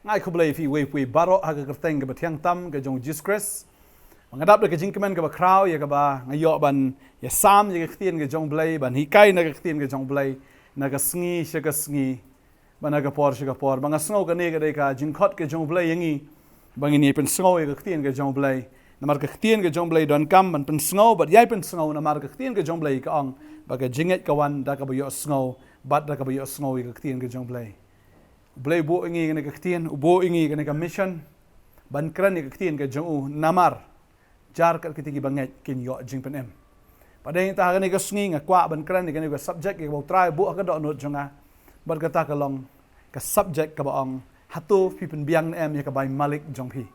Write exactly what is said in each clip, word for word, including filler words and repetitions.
Nga ai khublei ïa phi uwei pa uwei baroh ha ka kyrteng kaba thiang tam ka jong u Jisu Khrist. Ba nga dap da ka jingkmen kaba khraw ïa kaba nga ïoh ban ïa sam ïa ka ktien ka jong u Blei, ban hikai na ka ktien ka jong u Blei na ka sngi sha ka sngi, ba na ka por sha ka por. Ba nga sngew kane ka dei ka jingkhot ka jong u Blei ïa ngi, ba ngin ïai pynsngew ïa ka ktien ka jong u Blei. Namar ka ktien ka jong u Blei donkam ban pynsngew bad ïai pynsngew, namar ka ktien ka jong u Blei ka ong ba ka jingngeit ka wan da kaba ïohsngew bad da kaba ïohsngew ïa ka ktien ka jong u Blei. U Blei u buh ïa ngi kane ka ktien, u buh ïa ngi kane ka mission ban kren ïa ka ktien ka jong u, namar jar kat kita kiba ngeit kin ïoh jingpynim. Bad dei nangta ha kane ka sngi nga kwah ban kren ïa kane ka subject ïa kaba u Trai u buh ha ka dohnud jong nga. Bad kata ka long ka subject kaba ong, hato phi pynbiang ne em ïa ka bai malik jong phi?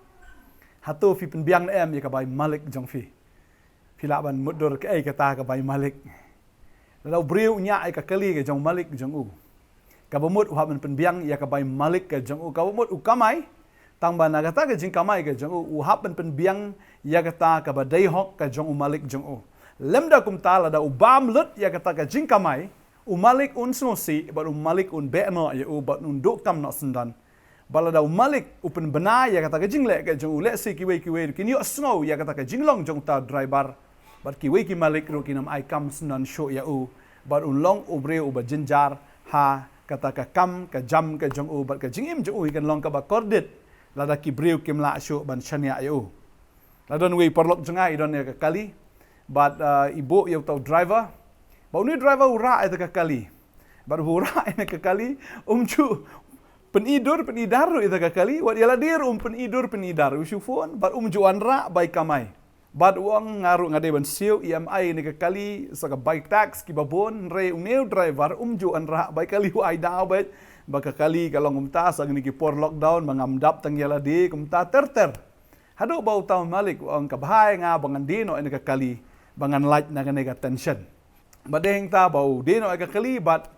Hato phi pynbiang ne em ïa ka bai malik jong phi? Phi lah ban mutdur kaei kata ka bai malik? Lada u briew u ñiah ïa ka kali ka jong u malik jong u, kaba mut u hap ban pynbiang ïa ka bai malik ka jong u, kaba mut u kamai. Tang ba na kata ka jingkamai ka jong u, u hap ban pynbiang ïa kata kaba dei hok ka jong u malik jong u. Lymda kumta, lada u bam lut ïa kata ka jingkamai, u malik un sngewsih bad u malik un beh noh ïa u bad un duh kam noh syndon. Bad lada u malik u pynbna ïa kata ka jingleh ka jong u, lehse kiwei kiwei kin ïohsngew ïa kata ka jinglong jong uta u driver. Bad kiwei ki malik ruh kin ym ai kam syndon shuh ïa u. Bad un long u briew uba jynjar ha kata ka kam ka jam ka jong u, bad ka jingim jong u hi kan long kaba kordit lada ki briew kim lah shuh ban shaniah ïa u. La don uwei u paralok jong nga, i don ïa ka kali. Bad, ah, i buh ïa uta u driver. Bad une u driver u rah ïa kata ka kali. Bad u rah ïa ka kali, um ju pyni dur pyni dar ruh ïa kata ka kali. Wat ïa lade ruh um pyni dur pyni dar. U shu phone bad um ju wanrah bai kamai. Bad u ong, nga ruh nga dei ban siew, i ym ai ïa kane ka kali sa ka bai tax kiba bun, hynrei une u driver um ju wanrah bai kali, u ai daw beit. Ba ka kali ka long kumta, sa kine ki por lockdown ba ngam dap tang ïa lade kumta ter ter. Haduh ba uta u malik u ong, ka bha ïa nga ba ngan die noh ïa kane ka kali, ba ngan lait na kane ka tension. Bad dei hangta ba u die noh ïa ka kali bad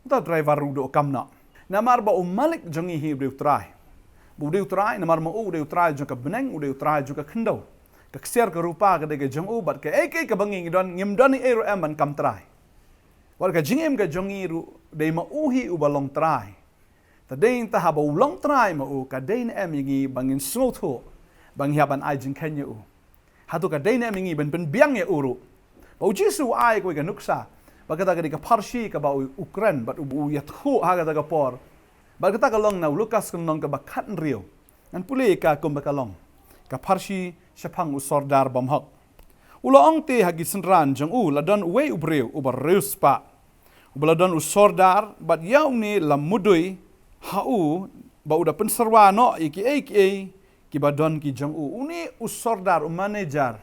uta u driver ruh u duh kam noh. Namar ba u malik jong ngi hi u dei u Trai. Ba u dei u Trai, namar ma u u dei u Trai jong ka bneng, u dei u Trai jong ka khyndew. Ka ksiar ka rupa ka dei ka jong u, bad kaei kaei kaba ngi ngi don, ngim don ei ei ruh em ban kam trai. Wat ka jingim ka jong ngi ruh dei ma u hi uba long Trai. Te dei hangta haba u long Trai ma u, ka dei ne em ïa ngi ba ngin sngewthuh ba ngi hap ban ai jingkheiñ ïa u? Hato ka dei ne em ïa ngi ban pynbiang ïa u ruh? Ba u Jisu u ai kawei ka nuksa, ba kata ka dei ka pharshi kaba u, u kren bad u, u ïathuh ha kata ka por. Bad kata ka long na u Lukas ka lynnong kaba khathynriew. Ngan pule ïa ka kumba ka long. Ka pharshi shaphang u sordar bymhok. U la ong te ha ki synran jong u, la don uwei u briew uba riewspah, uba la don u sordar, bad ïa une la mudui ha u ba u da pynsyrwa noh ïa kiei kiei kiba don ki jong u. Une u sordar, u manager,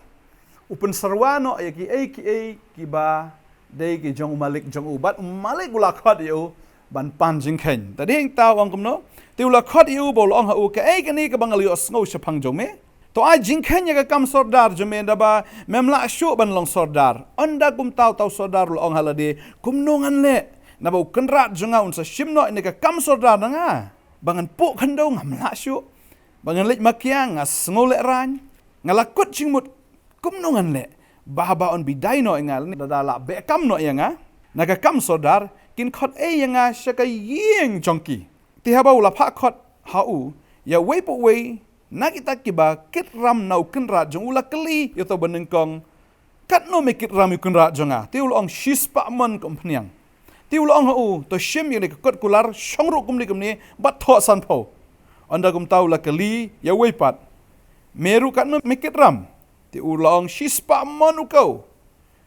u pynsyrwa noh ïa kiei kiei kiba dei ki jong u malik jong u, bad u malik u la khot ïa u ban pan jingkheiñ. Te dei hangta u ong kumno? Te u la khot ïa u bad u la ong ha u, kaei kane kaba nga la ïohsngew shaphang jong me? To ai jingkheiñ ïa ka kam sordar jong me, naba mem lah shuh ban long sordar. Ynda kumta uta u sordar u la ong ha lade, kumno ngan leh? Naba u kynrad jong nga un sa shim noh ïa kane ka kam sordar na nga, ba ngan puh khyndew ngam lah shuh, ba ngan leit makiang nga sngew lehraiñ, nga la kut jingmut. Kumno ngan leh? Ba haba un bidai noh ïa nga, lane da la beh kam noh ïa nga na ka kam sordar, kin khot ei ïa nga sha ka ïing jong ki? Te haba u la phah khot ha u, ïa uwei pa uwei na kita kiba kit ram na u kynrad jong u, u la kylli ïa uta u banyngkong, katno me kit ram ïa u kynrad jong nga? Te u la ong, shispah mon ka umphniang. Te u la ong ha u, to shim ïa kane ka kot kular, shong ruh kumne kumne, bad thoh sanphew. Ynda kumta u la kylli ïa uwei pat, me ruh katno me kit ram? Te u la ong, shispah mon u kew.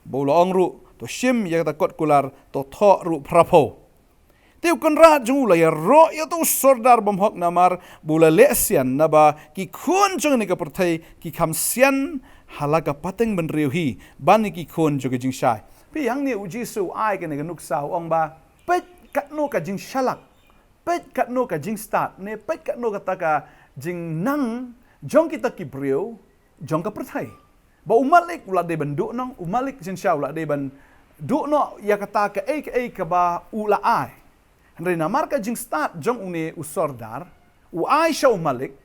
Bad u la ong ruh, to shim ïa kata kot kular, to thoh ruh phraphew. Te u kynrad jong u u la ïaroh ïa uta u sordar bymhok namar ba u la leh sian, naba ki khun jong kane ka pyrthei ki kham sian ha la ka pateng bynriew hi ban ïa ki khun jong ka jingshai. Phi, hangne u Jisu u ai kane ka nuksa, u ong ba, peit katno ka jingshalak, peit katno ka jingstad, ne peit katno kata ka jingnang jong kita ki briew jong ka pyrthei. Ba u malik u la dei ban duh noh, u malik jingshai u la dei ban duh noh ïa kata kaei kaei kaba u la ai. Hynrei namar ka jingstad jong une u sordar, u ai sha u malik.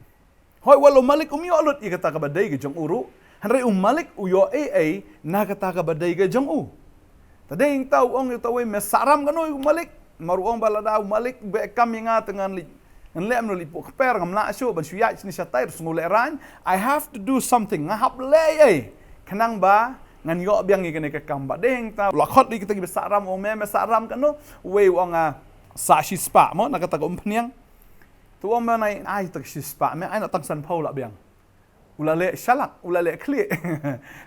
Hooid, wat la u malik um ïoh lut ïa kata kaba dei ka jong u ruh, hynrei u malik u ïoh ei ei na kata kaba dei ka jong u. Te dei hangta u ong ïa uta uwei, me sah ram katno ïa u malik? Namar u ong ba lada u malik beh kam ïa nga te ngan leit Ngan leh mano lipuk kper ngam lah shuh ban shu ïaid shane shatai ruh sngew lehraiñ. I have to do something. Nga hap leh ei. Khnang ba ngan ïoh biang ïa kane ka kam. Ba dei hangta u la khot ïa kita kiba sah ram, u ong me, me sah ram katno? Uwei u ong nga sah shispah mo, na kata ka umphniang. Tu u ong me, nai ai ta ka shispah, me ai noh tang sanphew lah biang. U la leh shalak, u la leh khlieh.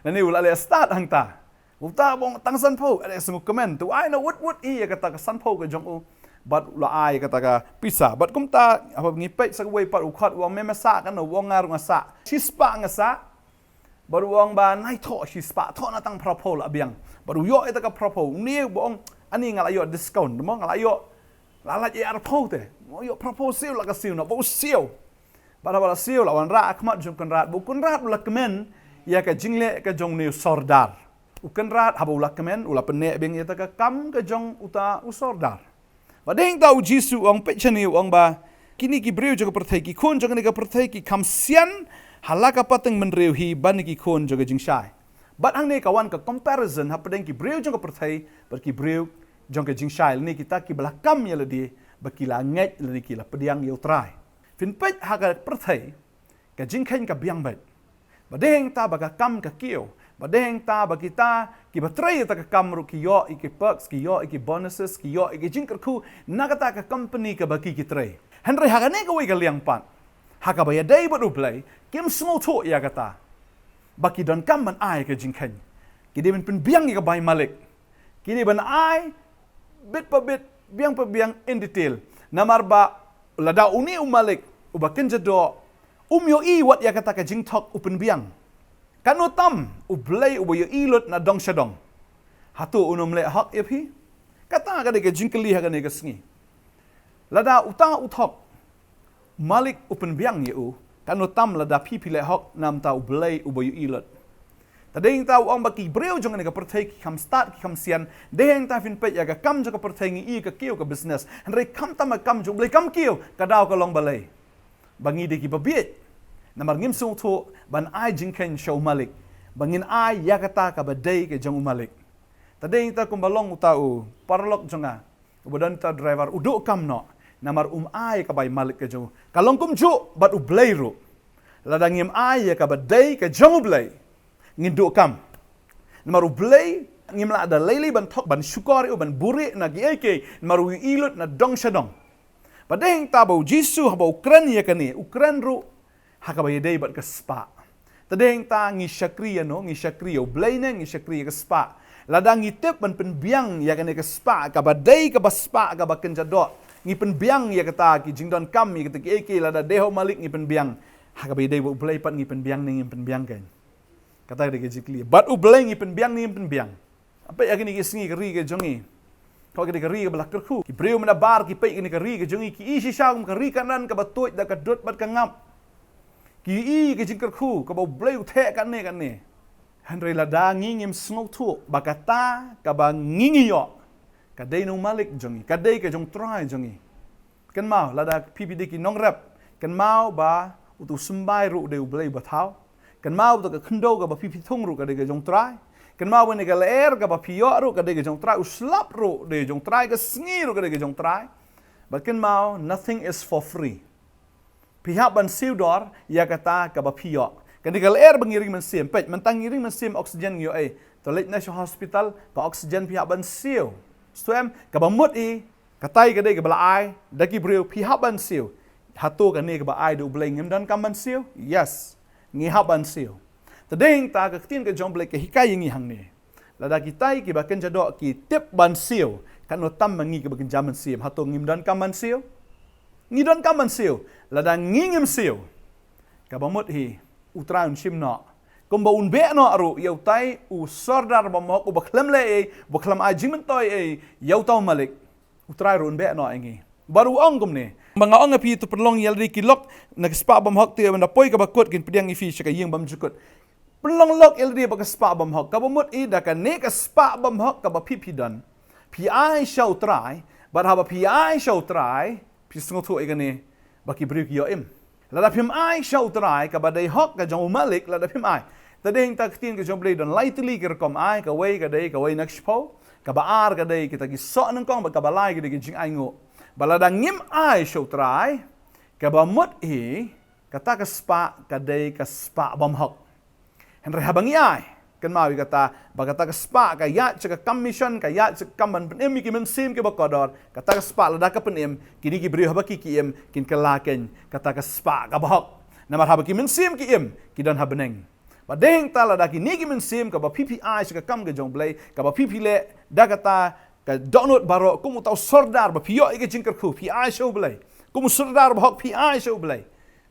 Lane u la leh stad hangta. Uta u ong tang sanphew, eh, sngewkmen. Tu ai na wut wut ïa kata ka sanphew ka jong u. Bad u la ai kata ka pisa. Bad kumta, haba ngi peit sa kawei pat u khot u ong me, me sah katno? U ong nga ruh nga sah shispah nga sah. Bad u ong ba nai thoh shispah, thoh na tang phraphew lah biang. Bad u ïoh ïa kata ka phraphew. Une u ong ani nga la ïoh discount mo, nga la ïoh, la lait ïa arphew te. Mo ïoh phraphew siew la ka siew noh, bad u siew. Bad haba la siew la wanrah ha khmat jong u Kynrad, bad u Kynrad u la kmen ïa ka jingleh ka jong une u sordar. U Kynrad haba u la kmen, u la pynneh biang ïa kata ka kam ka jong uta u sordar. Bad dei hangta u Jisu u ong, peit shane, u ong ba kine ki briew jong ka pyrthei, ki khun jong kane ka pyrthei ki kham sian ha la ka pateng bynriew hi ban ïa ki khun jong ka jingshai. Bad hangne ka wan ka comparison hapdeng ki briew jong ka pyrthei bad ki briew jong ka jingshai, lane kita kiba la kam ïa lade ba ki la ngeit lane ki la pdiang ïa u Trai. Phin peit ha ka pyrthei, ka jingkheiñ ka biang beit. Ba dei hangta ba ka kam ka kiew. Ba dei hangta ba kita kiba trei ïa kata ka kam ruh ki ïoh ïa ki perks, ki ïoh ïa ki bonuses, ki ïoh ïa ki jingkyrkhu na kata ka company kaba ki ki trei. Hynrei ha kane kawei ka liang pat, ha kaba ïadei bad U Blei, kim sngewthuh ïa kata. Ba ki donkam ban ai ka jingkheiñ. Ki dei ban pynbiang ïa ka bai malik. Ki dei ban ai bit pa bit, biang pa biang, in detail. Namar ba lada une u malik uba kynja doh um ïohi wat ïa kata ka jingthok u pynbiang, katno tam U Blei uba ïohi lut na dong sha dong? Hato un ym leh hok ïa phi? Kata ka dei ka jingkylli ha kane ka sngi. Lada uta u thok malik u pynbiang ïa u, katno tam lada phi phi leh hok na bynta U Blei uba ïohi lut? Te dei hangta u ong ba ki briew jong kane ka pyrthei ki kham stad, ki kham sian. Dei hangta phin peit ïa ka kam jong ka pyrthei, ngi i ka kiew ka business. Hynrei khamtam ka kam jong U Blei kam kiew, ka daw ka long balei? Ba ngi dei kiba bieit. Namar ngim sngewthuh ban ai jingkheiñ sha u malik. Ba ngin ai ïa kata kaba dei ka jong u malik. Te dei hangta kumba long uta u paralok jong nga, uba don uta u driver, u duh kam noh. Namar um ai ka bai malik ka jong u. Ka long kumjuh bad U Blei ruh. Lada ngim ai ïa kaba dei ka jong U Blei, ngin duh kam. Namar U Blei ngim lah da lei lei ban thok, ban shukor ïa u, ban buhrieh na kiei kiei. Namar u ïohi lut na dong sha dong. Bad dei hangta ba u Jisu haba u kren ïa kane, u kren ruh ha kaba ïadei bad ka spah. Te dei hangta ngi shakri ïano, ngi shakri ïa U Blei ne ngi shakri ïa ka spah? Lada ngi tip ban pynbiang ïa kane ka spah kaba dei kaba spah kaba kynja doh, ngi pynbiang ïa kata ki jingdonkam, ïa kata kiei kiei, lada dei ha u malik ngi pynbiang, ha kaba ïadei bad U Blei pat ngi pynbiang ne ngim pynbiang, kan? Kata ka dei ka jingkylli. Bad U Blei ngi pynbiang ne ngim pynbiang? Peit ïa kine ki sngi ka ri ka jong ngi. Ka dei ka ri kaba la kyrkhu. Ki briew mynta bar ki peit ïa kane ka ri ka jong ngi, ki i shisha kum ka ri Kanaan kaba tuid da ka dud bad ka ngap. Ki i ka jingkyrkhu kaba U Blei u theh kane kane. Hynrei lada ngi ngim sngewthuh ba kata kaba ngi ngi ïoh ka dei na u malik jong ngi, ka dei ka jong u Trai jong ngi. Kynmaw, lada phi phi dei ki nongrep, kynmaw ba uta u symbai ruh u dei U Blei uba thaw. Kynmaw ba uta ka khyndew kaba phi phi thung ruh ka dei ka jong u Trai. Kynmaw ba kane ka lyer kaba phi ïoh ruh ka dei ka jong u Trai, u slap ruh u dei jong u Trai, ka sngi ruh ka dei ka jong u Trai. Bad kynmaw, nothing is for free. Phi hap ban siew dor ïa kata kaba phi ïoh. Kane ka lyer ba ngi ring mynsiem, peit, mynta ngi ring mynsiem oxygen ngi ïoh ei? To leit noh sha hospital, ka oxygen phi hap ban siew. Sngewthuh em? Kaba mut hi, katai ka dei kaba la ai da ki briew, phi hap ban siew. Hato kane kaba ai da U Blei ngim donkam ban siew? Yes, ngi hap ban siew. Te dei hangta ka ktien ka jong U Blei ka hikai ïa ngi hangne. Lada kitai kiba kynja doh ki tip ban siew, katno tam ma ngi kiba kynja mynsiem? Hato ngim donkam ban siew? Ngi donkam ban siew. Lada ngi ngim siew, kaba mut hi, U Trai un shim noh. Kumba un beh noh ruh ïa utai u sordar bymhok uba khlem leh ei, uba khlem ai jingmyntoi ei ïa uta u malik, U Trai ruh un beh noh ïa ngi. Bad u ong kumne, ba nga ong ïa phi, to pynlong ïa lade ki lok na ka spah bymhok, te ïa ban da poi kaba kut kin pdiang ïa phi sha ka ïing bymjukut. Pynlong lok ïa lade bad ka spah bymhok, kaba mut hi da kane ka spah bymhok kaba phi phi don, phi ai sha U Trai. Bad haba phi ai sha U Trai, phi sngewthuh ïa kane, ba ki briew ki ïoh im. Lada phim ai sha U Trai kaba dei hok ka jong u malik, lada phim ai. Te dei hangta ka ktien ka jong U Blei don lai tylli ki rukom ai, kawei ka dei kawei na ka shiphew, kaba ar ka dei kita ki soh nyngkong, bad kaba lai ka dei ki jingainguh. Bad lada ngim ai sha U Trai, Kaba mut hi, kata ka spah ka dei ka spah bymhok. Hynrei haba ngi ai, kynmaw ïa kata, ba kata ka spah ka ïaid sha ka kam mission, ka ïaid sha ka kam ban pynim ïa ki mynsiem kiba kordor, kata ka spah lada ka pynim, kine ki briew haba ki, ki im, kin kylla keiñ kata ka spah kaba hok. Namar haba ki mynsiem ki im, ki don ha bneng. Bad dei hangta lada kine ki mynsiem kaba phi phi ai sha ka kam ka jong U Blei, kaba phi phi leh da kata ka dohnud baroh, kum uta u sordar ba phi ïoh ïa ka jingkyrkhu, phi ai sha U Blei. Kum u sordar ba hok phi ai sha U Blei.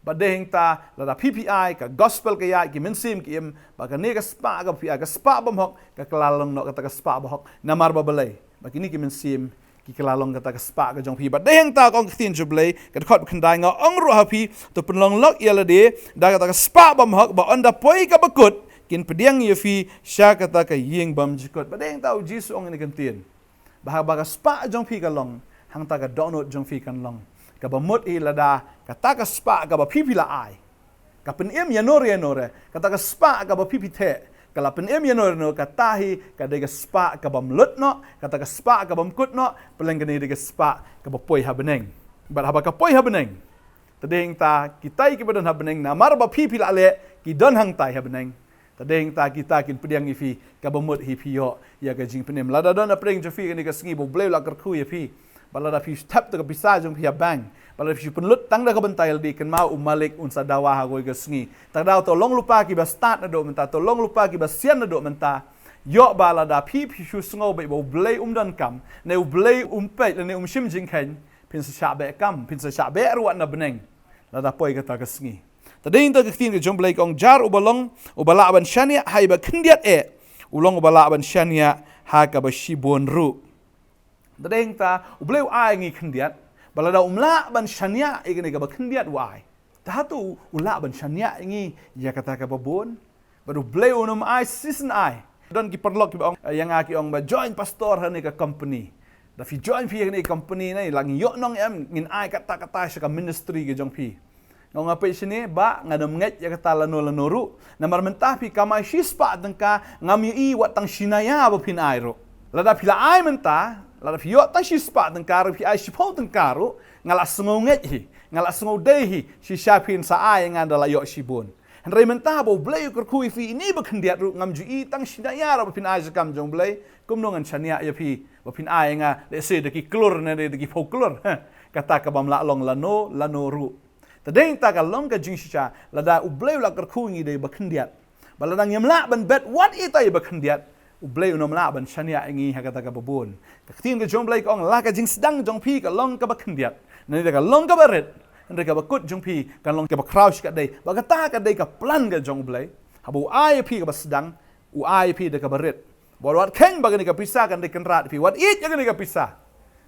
Bad dei hangta lada phi phi ai, ka gospel ka ïaid, ki mynsiem ki im, bad kane ka spah kaba phi ai, ka spah bymhok, ka kylla long noh kata ka spah ba hok. Namar ba balei? Ba kine ki mynsiem ki kylla long kata ka spah ka jong phi. Bad dei hangta ka ong ka ktien jong U Blei, ka dkhot ba khyndai, nga ong ruh ha phi, to pynlong lok ïa lade da kata ka spah bymhok, ba ynda poi kaba kut, kin pdiang ïa phi sha kata ka ïing bymjukut. Bad dei hangta U Jisu u ong ïa kane ka ktien. Ba haba ka spah jong phi ka long, hangta ka dohnud jong phi kan long. Kaba mut hi lada kata ka spah kaba phi phi la ai, ka pynim ïa no re ïa no re, kata ka spah kaba phi phi theh, ka la pynim ïa no re ïa no, kata hi ka dei ka spah ka bym lut noh, kata ka spah ka bym kut noh, pynlong kane dei ka spah kaba poi ha bneng. Bad haba ka poi ha bneng, te dei hangta kitai kiba don ha bneng, namar ba phi phi la leh, ki don hangtai ha bneng. Te dei hangta kita kin pdiang ïa phi, kaba mut hi phi ïoh ïa ka jingpynim. Lada don hapdeng jong phi kane ka sngi ba U Blei u la kyrkhu ïa phi, bad lada phi thep ïa ka pisa jong phi ha bank, bad lada phi pynlut tang da ka bynta ïalade, kynmaw U Malik un sa dawa ha kawei ka sngi. Te da to long lypa kiba stad naduh mynta, to long lypa kiba sian naduh mynta. Ïoh ba lada phi phi shu sngew ba U Blei um donkam, ne U Blei um peit, ne um shim jingkheiñ, phin sa shah beh kam, phin sa shah beh ruh na bneng lada poi kata ka sngi. Te dei hangta ka ktien ka jong U Blei ka ong, jar uba long, uba lah ban shaniah ha iba khyndiat eh, u long uba lah ban shaniah ha kaba shibun ruh. Te dei hangta U Blei u ai ngi khyndiat, bad lada um lah ban shaniah ïa kane kaba khyndiat u ai, te hato u lah ban shaniah ïa ngi ïa kata kaba bun? Bad U Blei un ym ai shisien ai. Don ki paralok kiba ong, eh, ïa nga, ki ong ba, join pastor ha kane ka company. Da phi join phi ha kane ka company ne, la ngi ïoh nong em, ngin ai katta katta sha ka ministry ka jong phi. Nga ong, nga peit shane, Bah, ngan ym ngeit ïa kata lano lano ruh. Namar mynta phi kamai shispah tyngka, ngam ïohi wat tang shi naïa ba phin ai ruh. Lada phi la ai mynta, lada phi ïoh tang shispah tyngka ruh, phi ai shiphew tyngka ruh, nga la sngew ngeit hi, nga la sngew dei hi, shisha phin sa ai ïa nga da la ïoh shibun. Hynrei mynta ba U Blei u kyrkhu ïa phi, ine ba khyndiat ruh, ngam ju i tang shi naïa ruh ba phin ai sha ka kam jong U Blei, kumno ngan shaniah ïa phi ba phin ai ïa nga, lehse da ki klur ne da ki phew klur. Kata ka bym lah long lano lano ruh. Te dei hangta ka long ka jingshisha, lada U Blei u la kyrkhu ïa ngi da iba khyndiat, bad lada ngim lah ban bet wat ita iba khyndiat, U Blei un ym lah ban shaniah ïa ngi ha kata kaba bun. Ka ktien ka jong U Blei ka ong, la ka jingsdang jong phi ka long kaba khyndiat, ne da ka long kaba rit, hynrei kaba kut jong phi kan long kaba khraw shikatdei. Bad kata ka dei ka plan ka jong U Blei. Haba u ai ïa phi kaba sdang, u ai ïa phi da kaba rit. Bad wat kheiñ ba kane ka pisa kan dei kynrad ïa phi, wat ïeit ïa kane ka pisa.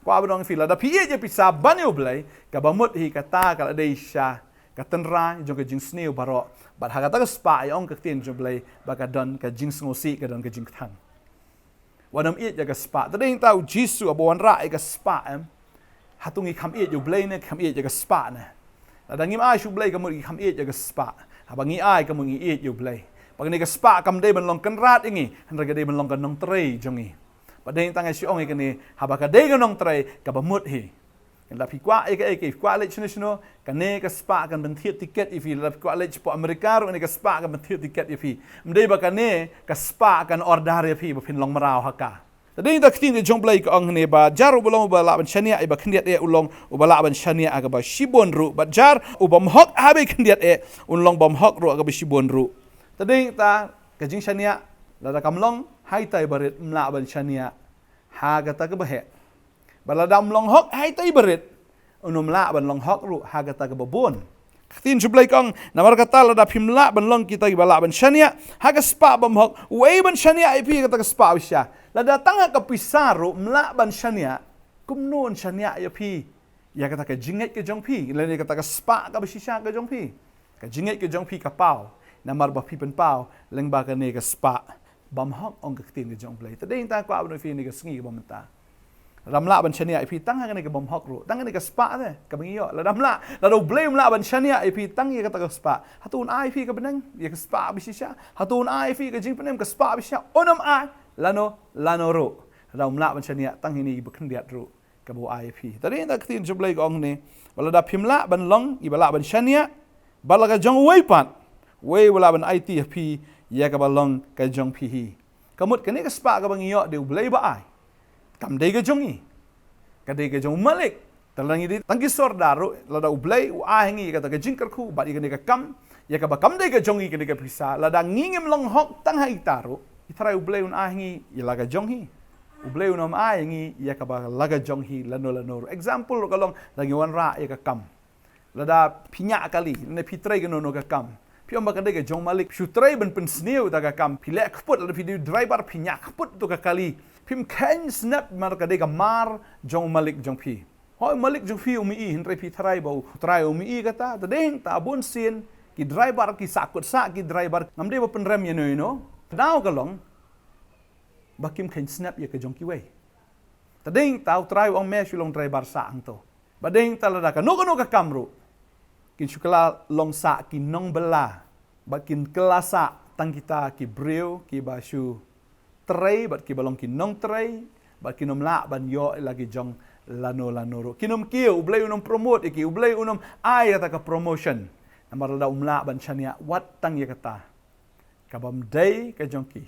Kwah ban ong ïa phi, lada phi ïeit ïa pisa ban ïa U Blei, kaba mut hi kata ka la dei sha ka tynrai jong ka jingsniew baroh. Bad ha kata ka spah, ïa ong ka ktien jong U Blei, ba ka don ka jingsngewsih, ka don ka jingkthang. Wat nym ïeit ïa ka spah. Te dei hangta U Jisu haba u wanrah ïa ka spah, em, hato ngi kham ïeit ïa U Blei ne kham ïeit ïa ka spah ne? Lada ngim ai sha U Blei, ka mut ngi kham ïeit ïa ka spah. Haba ngi ai, ka mut ngi ïeit ïa U Blei. Ba kane ka spah kam dei ban long kynrad ïa ngi, hynrei ka dei ban long ka nongtrei jong ngi. Bad dei hangta nga shu ong ïa kane, haba ka dei ka nongtrei, kaba mut hi. Lada phi kwah ïa kaei kaei, phi kwah leit shano shano, kane ka spah kan pynthied tiket ïa phi. Lada phi kwah leit shapoh Amerika ruh, kane ka spah kan pynthied tiket ïa phi. Ym dei ba kane ka spah kan order ïa phi ba phin long mraw ha ka. Te dei hangta ka ktien ka jong U Blei ka ong hangne ba, jar uba long uba lah ban shaniah ïa iba khyndiat eh, u long uba lah ban shaniah ha kaba shibun ruh. Bad jar u bymhok ha iba khyndiat eh, un long bymhok ruh ha kaba shibun ruh. Te dei hangta ka jingshaniah, lada kam long ha ita iba rit, um lah ban shaniah ha kata kaba heh. Bad lada um long hok ha ita iba rit, un ym lah ban long hok ruh ha kata kaba bun. Ka ktien jong U Blei ka ong, namar kata lada phim lah ban long kita kiba lah ban shaniah ha ka spah bymhok, uei ban shaniah ïa phi ha kata ka spah bashisha? Lada tang ha ka pisa ruh um lah ban shaniah, kumno un shaniah ïa phi ïa kata ka jingngeit ka jong phi, lane kata ka spah kaba shisha ka jong phi? Ka jingngeit ka jong phi ka paw, namar ba phi pynpaw lyngba kane ka spah bymhok, ong ka ktien ka jong U Blei. Te dei hangta kwah ban ong ïa phi ha kane ka sngi kaba mynta, lada um lah ban shaniah ïa phi tang ha kane ka bymhok ruh, tang kane ka spah te kaba ngi ïoh, lada um lah, lada U Blei um lah ban shaniah ïa phi tang ïa kata ka spah, hato un ai ïa phi ha ka bneng ïa ka spah bashisha? Hato un ai ïa phi ha ka jingpynim ka spah bashisha? Un ym ai lano lano ruh. Lada um lah ban shaniah tang ïa kine kiba khyndiat ruh, kaba u ai ïa phi. Te dei na ka ktien jong U Blei ka ong ne, ba lada phim lah ban long iba lah ban shaniah, bad la ka jong uwei pat, uwei u lah ban aiti ïa phi ïa kaba long ka jong phi hi. Ka mut kane ka spah kaba ngi ïoh dei U Blei ba ai. Kam dei ka jong ngi. Ka dei ka jong u Malik. Te lada ngi dei tang ki sordar ruh, lada U Blei u ai ha ngi ïa kata ka jingkyrkhu bad ïa kane ka kam, ïa kaba kam dei ka jong ngi kane ka pisa, lada ngi ngim long hok tang ha ita ruh, I Trai U Blei un ai ha ngi ïa la ka jong hi. U Blei un ym ai ha ngi ïa kaba la ka jong hi lano lano ruh. Example ruh ka long, lada ngi wanrah ïa ka kam. Lada phi ñiah kali, lane phi trei kano kano ka kam, phi ong ba ka dei ka jong u Malik, phi shu trei ban pynsniew ïa ka kam, phi leh kput, lada phi dei u driver phi ñiah kput ïa ka kali, phim kheiñ snep namar ka dei ka mar jong u Malik jong phi. Hooid, u Malik jong phi um i, hynrei phi tharai ba U Trai um i kata. Te dei hangta bunsien ki driver ki sahkut sah ki driver, ngam dei ba pynrem ïano ïano. Ka daw ka long ba kim kheiñ snep ïa ka jong kiwei. Te dei hangta U Trai u ong me shu long driver sah hangto. Ba dei hangta lada kano kano ka kam ruh, kin shu kylla long sah ki nongbylla, ba kin kylla sah tang kita ki briew kiba shu trei bad kiba long ki nongtrei, bad kin ym lah ban ïoh ïa la ki jong lano lano ruh. Kin ym kiew, U Blei un ym promote ïa ki, U Blei un ym ai ïa kata ka promotion. Namar lada um lah ban shaniah wat tang ïa kata kabym dei ka jong ki,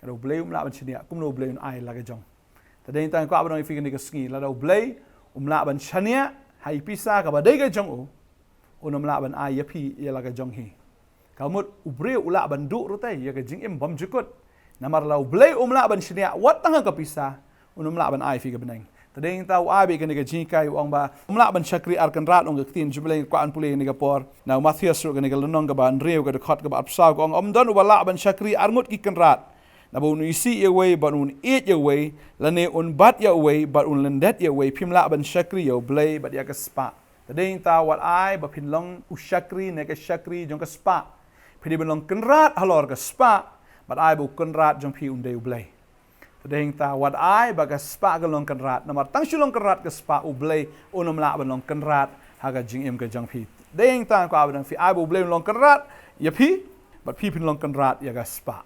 lada U Blei um lah ban shaniah, kumno U Blei un ai la ka jong? Te dei hangta nga kwah ban ong ïa phi kane ka sngi, lada U Blei um lah ban shaniah ha i pisa kaba dei ka jong u, un ym lah ban ai ïa phi ïa la ka jong hi. Ka mut u briew u lah ban duh ruh te ïa ka jingim bym jukut. Namar lada U Blei um lah ban shaniah wat tang ha ka pisa, un ym lah ban ai ïa phi ka bneng. Te dei hangta u ai beit kane ka jinghikai, u ong ba um lah ban shakri ar kynrad, ong ka ktien jong U Blei, nga kwah ban pule ïa kane ka por. Na u Mathaios ruh kane ka lynnong kaba hynriew ka dkhot kaba arphew saw ka ong, ym don uba lah ban shakri ar ngut ki kynrad. Naba un isih ïa uwei bad un ïeit ïa uwei, lane un bat ïa uwei bad un lyndet ïa uwei. Phim lah ban shakri ïa U Blei bad ïa ka spah. Te dei hangta wat ai ba phin long u shakri ne ka shakri jong ka spah. Phi dei ban long kynrad halor ka spah, bad ai ba u kynrad jong phi un dei U Blei. Te dei hangta wat ai ba ka spah kan long kynrad, namar tang shu long kynrad ka spah, U Blei un ym lah ban long kynrad ha ka jingim ka jong phi. Te dei hangta nga kwah ban ong ïa phi, ai ba U Blei un long kynrad ïa phi, bad phi phin long kynrad ïa ka spah.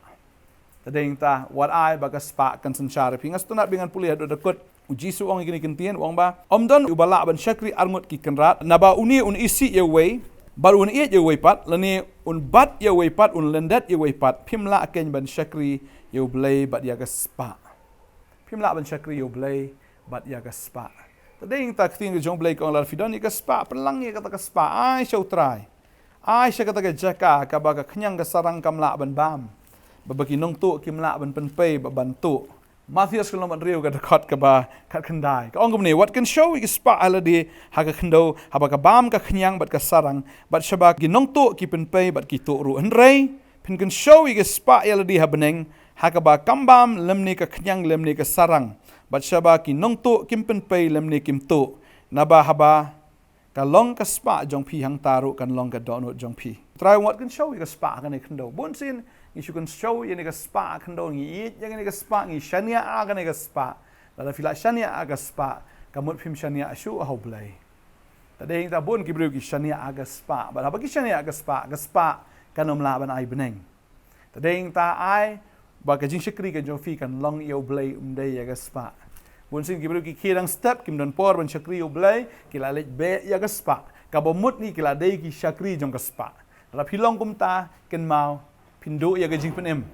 Te dei hangta wat ai ba ka spah kan synshar ïa phi. Nga sngewtynnat ba ngan pule haduh da kut. U Jisu u ong ïa kine ki ktien, u ong ba ym don uba lah ban shakri ar ngut ki kynrad, naba une un isih ïa uwei bad un ïeit ïa uwei pat, lane un bat ïa uwei pat, un lyndet ïa uwei pat. Phim lah keiñ ban shakri ïa U Blei bad ïa ka spah. Phim lah ban shakri ïa U Blei bad ïa ka spah. Te dei hangta ka ktien ka jong U Blei ka ong, lada phi don ïa ka spah, pynlang ïa kata ka spah, ai sha U Trai. Ai sha kata ka jaka kaba ka khñiang ka sarang kam lah ban bam, bad ba ki nongtuh kim lah ban pynpei bad ban tuh. Mathaios ka lynnong ba hynriew ka dkhot kaba khatkhyndai ka ong kumne, wat kynshew ïa ka spah ha lade ha ka khyndew, haba ka bam ka khñiang bad ka sarang, bad shaba ki nongtuh ki pynpei bad ki tuh ruh. Hynrei phin kynshew ïa ka spah ïa lade ha bneng, ha kaba kam bam lymne ka khñiang lymne ka sarang, bad shaba ki nongtuh kim pynpei lymne kim tuh. Naba haba ka long ka spah jong phi, hangta ruh kan long ka dohnud jong phi. Trai, wat kynshew ïa ka spah ha kane ka khyndew. Bunsien ngi shu kynshew ïa kane ka spah ha ka khyndew, ngi ïeit ïa kane ka spah, ngi shaniah ha kane ka spah. Lada phi lah shaniah ha ka spah, ka mut phim shaniah shuh ha U Blei. Te dei hangta bun ki briew ki shaniah ha ka spah, bad haba ki shaniah ha ka spah, ka spah kan ym lah ban ai bneng. Te dei hangta ai ba ka jingshakri ka jong phi kan long ïa U Blei, ym dei ïa ka spah. Bunsien ki briew ki khie dang step, kim don por ban shakri ïa U Blei, ki la leit beh ïa ka spah. Kaba mut ngi ki la dei ki shakri jong ka spah. Lada phi long kumta, kynmaw, phin duh ïa ka jingpynim.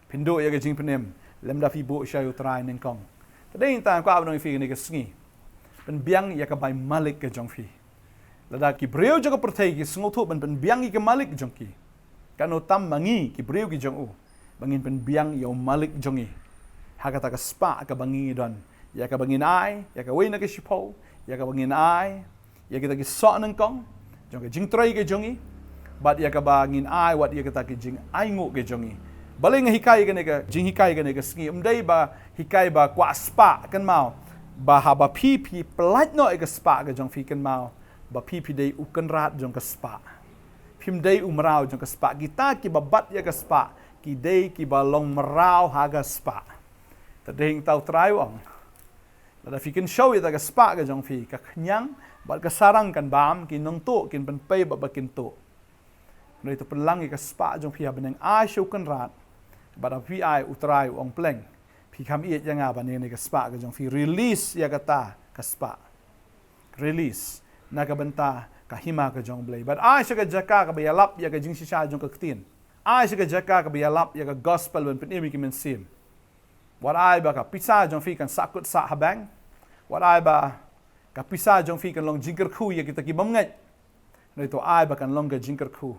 Phin duh ïa ka jingpynim lymda phi buh sha U Trai nyngkong. Te dei hangta nga kwah ban ong ïa phi kane ka sngi, pynbiang ïa ka bai malik ka jong phi. Lada ki briew jong ka pyrthei ki sngewthuh ban pynbiang ïa ka malik jong ki, katno tam ma ngi ki briew ki jong u, ba ngin pynbiang ïa u malik jong ngi ha kata ka spah kaba ngi don, ïa kaba ngin ai ïa kawei na ka shiphew, ïa kaba ngin ai ïa kita ki soh nyngkong jong ka jingtrei ka jong ngi, bad ïa kaba ngin ai wat ïa kita ki jingainguh ka jong ngi. Balei nga hikai kane ka jinghikai kane ka sngi? Ym dei ba hikai ba kwah spah, kynmaw, ba haba phi phi pyllait noh ïa ka spah ka jong phi, kynmaw ba phi phi dei u kynrad jong ka spah. Phim dei u mraw jong ka spah. Kita kiba bat ïa ka spah ki dei kiba long mraw ha ka spah. Te dei hangta U Trai u ong, lada phi kynshew ïa kata ka spah ka jong phi, ka khñiang bad ka sarang kan bam, ki nongtuh kin pynpei bad ba kin tuh. Hynrei to pynlang ïa ka spah jong phi ha bneng, ai sha u kynrad. Bad haba phi ai, U Trai u ong, pleng, phi kham ïeit ïa nga ban ïa kane ka spah ka jong phi. Release ïa kata ka spah. Release na ka bynta ka hima ka jong U Blei. Bad ai sha ka jaka kaba ïalap ïa ka jingshisha jong ka ktien. Ai sha ka jaka kaba ïalap ïa ka gospel ban pynim ïa ki mynsiem. Wat ai ba ka pisa jong phi kan sahkut sah ha bank. Wat ai ba ka pisa jong phi kan long jingkyrkhu ïa kita ki bym ngeit. Hynrei to ai ba kan long ka jingkyrkhu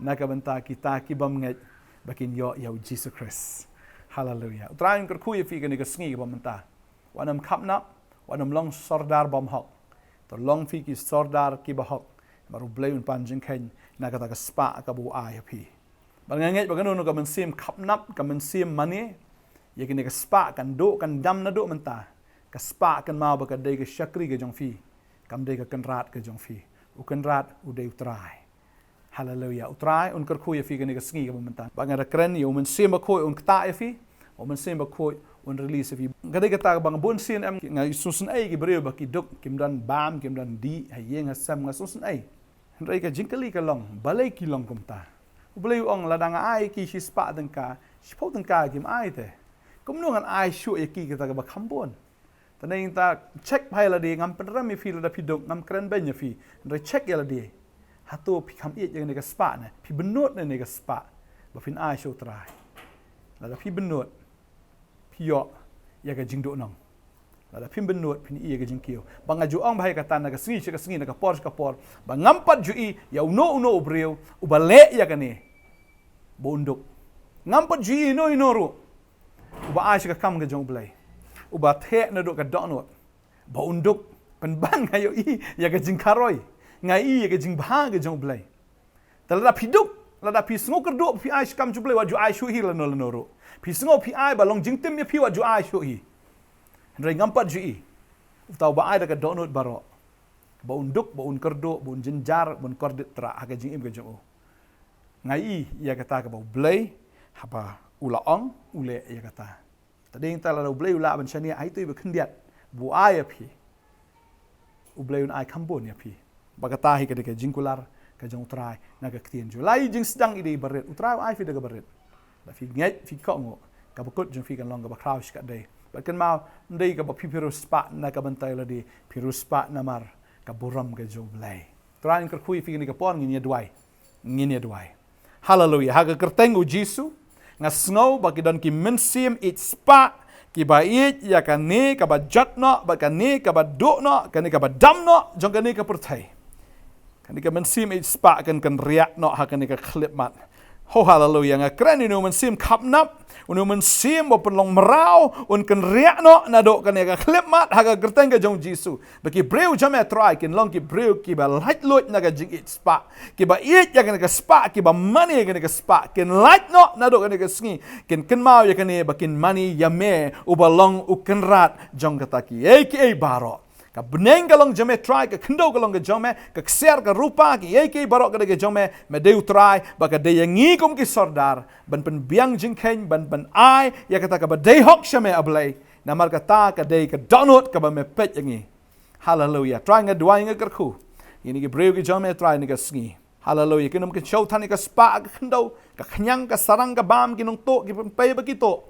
na ka bynta kita ki bym ngeit ba kin ïoh ïa U Jisu Khrist. Haleluia. U Trai un kyrkhu ïa phi kane ka sngi kaba mynta. Wat nym khapnap, wat nym long sordar bymhok. To long phi ki sordar kiba hok. Namar U Blei un pan jingkheiñ na kata ka spah kaba u ai ha phi. Bad nga ngeit ba kano kano ka mynsiem khapnap, ka mynsiem mane ïa kane ka spah kan duh kan dam naduh mynta. Ka spah kynmaw ba ka dei ka shakri ka jong phi. Kam dei ka kynrad ka jong phi. U kynrad u dei U Trai. Haleluia. U Trai un kyrkhu ïa phi kane ka sngi kaba mynta. Ba nga da kren ïa U Mynsiem Bakhuid un ktah ïa phi. U Mynsiem Bakhuid un release ïa phi. Ka dei kata ba nga bun sien em nga sngewsynei ki briew ba ki duk kim don bam kim don dih ha ïing ha sem nga sngewsynei. Hynrei ka jingkylli ka long balei ki long kumta. U Blei u ong lada nga ai ki shispah tyngka, shiphew tyngka kim ai te. Kumno ngan ai shuh ïa ki kata kaba kham bun. Te nangta check bha ïa lade, ngam pynrem ïa phi lada phi duk, ngam kren beiñ ïa phi. Hynrei check ïa lade. Hato phi kham ïeit ïa kane ka spah ne phi bynnud ïa kane ka spah ba phin ai sha U Trai. Lada phi bynnud phi ïoh ïa ka jingduhnong. Lada phim bynnud phin ïohi ïa ka jingkiew. Ba nga ju ong bha ïa kata na ka sngi sha ka sngi, na ka por sha ka por, ba ngam pat ju i ïa uno uno u briew uba leh ïa kane ba un duk. Ngam pat ju i ino ino ruh uba ai sha ka kam ka jong U Blei, uba theh naduh ka dohnud ba un duk. Pynban nga ïohi ïa ka jingkharoi, nga i ïa ka jingbha ka jong U Blei. Te lada phi duk, lada phi sngew kyrduh ba phi ai sha ka kam jong U Blei, wat ju ai shuh hi lano lano ruh. Phi sngew phi ai ba long jingtim ïa phi, wat ju ai shuh hi. Hynrei ngam pat ju i uta uba ai da ka dohnud baroh ba un duk, ba un kyrduh, ba un jynjar, ba un kordit tyrha ha ka jingim ka jong u. Nga i ïa kata kaba U Blei haba u la ong u leh ïa kata. Te dei nangta lada U Blei u lah ban shaniah, hato ba khyndiat ba u ai ïa phi. U Blei un ai kham bun ïa phi. Ba kata hi ka dei ka jingkular ka jong U Trai na ka ktien jong u. Lai jingsdang i dei barit, U Trai u ai phi da ka barit. Lada phi ngeit phi kohnguh, kaba kut jong phi kan long kaba khraw shikatdei. Bad kynmaw, ym dei kaba phi phi riewspah na ka bynta ïa lade, phi riewspah namar ka burom ka jong U Blei. Trai un kyrkhu ïa phi kane ka por, ngin ïa duwai. Ngin ïa duwai. Haleluia. Ha ka kyrteng U Jisu, nga sngew ba ki don ki mynsiem ïeit spah kiba ïeit ïa kane kaba jot noh bad kane kaba duh noh, kane kaba dam noh jong kane ka pyrthei. Kane ka mynsiem ïeit spah kan kynriah noh ha kane ka khyllipmat. Ho, haleluia. Nga kren ïa une u mynsiem khapnap, une u mynsiem ba pynlong mraw, un kynriah noh naduh kane ka khyllipmat ha ka kyrteng ka jong U Jisu. Ba ki briew jong me Trai kin long ki briew kiba laitluid na ka jingïeit spah, kiba ïeit ïa kane ka spah, kiba mane ïa kane ka spah, kin lait noh naduh kane ka sngi, kin kynmaw ïa kane ba kin mane ïa me uba long u kynrad jong kata kiei kiei baroh. Ka bneng ka long jong me Trai, ka khyndew ka long ka jong me, ka ksiar ka rupa, kiei kiei baroh ka dei ka jong me, me dei U Trai, ba ka dei ïa ngi kum ki sordar ban pynbiang jingkheiñ, ban pynai ïa kata kaba dei hok sha me A Blei. Namar kata ka dei ka dohnud kaba me peit ïa ngi. Haleluia. Trai nga duwai nga kyrkhu ïa kine ki briew ki jong me Trai ha kane ka sngi. Haleluia. Kin ym kynshew than ïa ka spah, ka khyndew, ka khñiang, ka sarang, ka bam, ki nongtuh, ki pynpei ba ki tuh.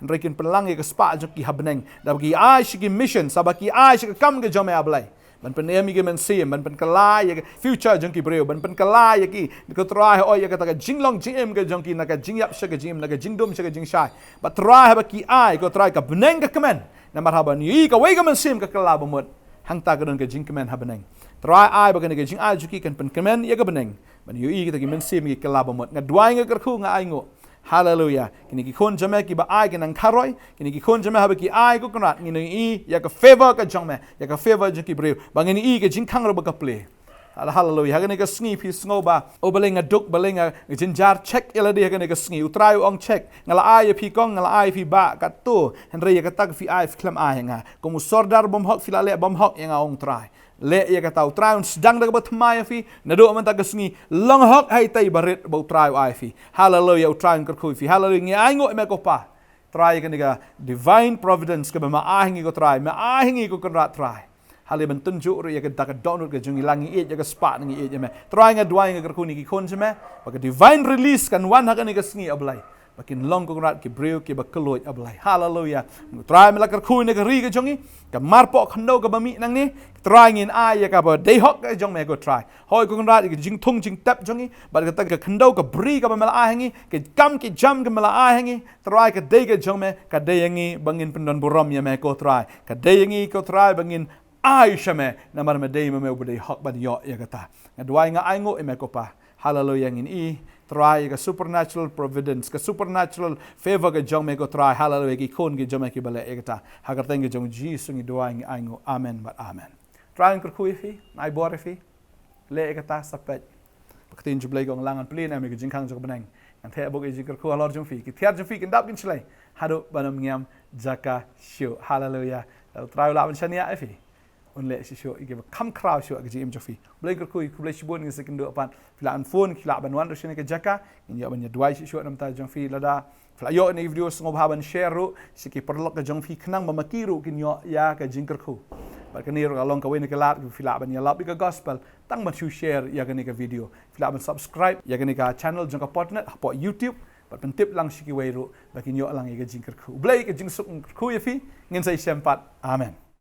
Hynrei kin pynlang ïa ka spah jong ki ha bneng, da ba ki ai sha ki mission, sa ba ki ai sha ka kam ka jong me A Blei. Ban pynim ïa ki mynsiem, ban pynkylla ïa ka future jong ki briew, ban pynkylla ïa ki, ko Trai, hooid, ïa kata ka jinglong jingim ka jong ki, na ka jingïap sha ka jingim, na ka jingdum sha ka jingshai. Bad Trai, haba ki ai, ko Trai, ka bneng ka kmen. Namar haba ngi ïohi kawei ka mynsiem ka kylla ba mut, hangta ka don ka jingkmen ha bneng. Trai, ai ba kane ka jingai jong ki kan pynkmen ïa ka bneng. Ban ïohi kita ki mynsiem ki kylla ba mut. Nga duwai nga kyrkhu nga ainguh. Haleluia. Kine ki khun jong me kiba ai ki nang kharoi. Kine ki khun jong me haba ki ai, ko Kynrad, ngin ïohi ïa ka favor ka jong me, ïa ka favor jong ki briew. Ba ngin ïohi ka jingkhang ruh ba ka plie. Hal-, haleluia. Ha kane ka sngi phi sngew ba, o, balei nga duk, balei nga jynjar, check ïa lade ha kane ka sngi. U Trai u ong check. Nga la ai ïa phi kong, nga la ai ïa phi bah, katto. Hynrei ïa kata ka phi ai, phi khlem ai ha nga. Kum u sordar bymhok, phi la leh bymhok ïa nga, ong Trai. Leh ïa kata, U Trai un sdang da kaba thymmai ïa phi. Naduh mynta ka sngi, long hok ha itei barit ba U Trai u ai ïa phi. Haleluia. U Trai un kyrkhu ïa phi. Haleluia. Ngi ainguh ïa me ko Pa. Trai, ïa kane ka divine providence kaba me ai ha ngi ko Trai, me ai ha ngi ko Kynrad Trai. Haleluia. Ban tynjuh ruh ïa ka, da ka dohnud ka jong ngi, la ngi ïeit ïa ka spah, ngi ïeit ïa me. Trai, nga duwai nga kyrkhu ïa kine ki khun jong me, ba ka divine release kan wan ha kane ka sngi, A Blei. Ba kin long, ko Kynrad, ki briew kiba kylluid, A Blei. Haleluya. Trai, me la kyrkhu ïa ka ri ka jong ngi, ka marpoh khyndew kaba mih nangne. Trai, ngin ai ïa kaba dei hok ka jong me, ko Trai. Hooid, ko Kynrad, ïa ka jingthung jingtep jong ngi bad kata ka khyndew ka bri kaba me la ai ha ngi, ki kam ki jam kaba me la ai ha ngi, Trai, ka dei ka jong me, ka dei ïa ngi ba ngin pyndonburom ïa me, ko Trai. Ka dei ïa ngi, ko Trai, ba ngin ai sha me, namar me dei ma me uba dei hok ban ïoh ïa kata. Nga duwai, nga ainguh ïa me, ko Pa. Haleluya. Ngin i, Trai, ka supernatural providence, ka supernatural favor ka jong me, ko Trai. Haleluya. Ki khun ki jong me kiba leh ïa kata. Ha ka kyrteng ka jong U Jisu ngi duwai, ngi ainguh. Amen bad amen. Trai un kyrkhu ïa phi, un ai bor ïa phi. Leh ïa kata sa peit. Ba ka ktien jong U Blei ka ong, lah ngan plie ne em ïa ka jingkhang jong ka bneng, ngan theh bok ïa ka jingkyrkhu halor jong phi. Ki tiar jong phi kin dap kin shlei haduh ban ym ngiam jaka shuh. Haleluya. Lada U Trai u lah ban shaniah ïa phi, un leh shisha ïa kiba kham khraw shuh ha ka jingim jong phi. Blei kyrkhu, khublei shibun, ngin sa ïakynduh pat. Phi lah ban phone, phi lah ban wan ruh shane ka jaka, ngin ïoh ban ïaduwai shisha namar ka bynta jong phi. Lada phi la ïoh ïa kane ka video, sngewbha ban share ruh sha ki paralok ka jong phi, khnang ba ma ki ruh kin ïoh ïa ka jingkyrkhu. Bad kane ruh ka long kawei na ka lad ba phi lah ban ïalap ïa ka gospel tang ban shu share ïa kane ka video. Phi lah ban subscribe ïa kane ka channel jong ka Podnet hapoh YouTube, bad pyntip lang sha kiwei ruh ba kin ïoh lang ïa ka jingkyrkhu. U Blei, ka jingsuk kyrkhu ïa phi. Ngin sa ïashem pat. Amen.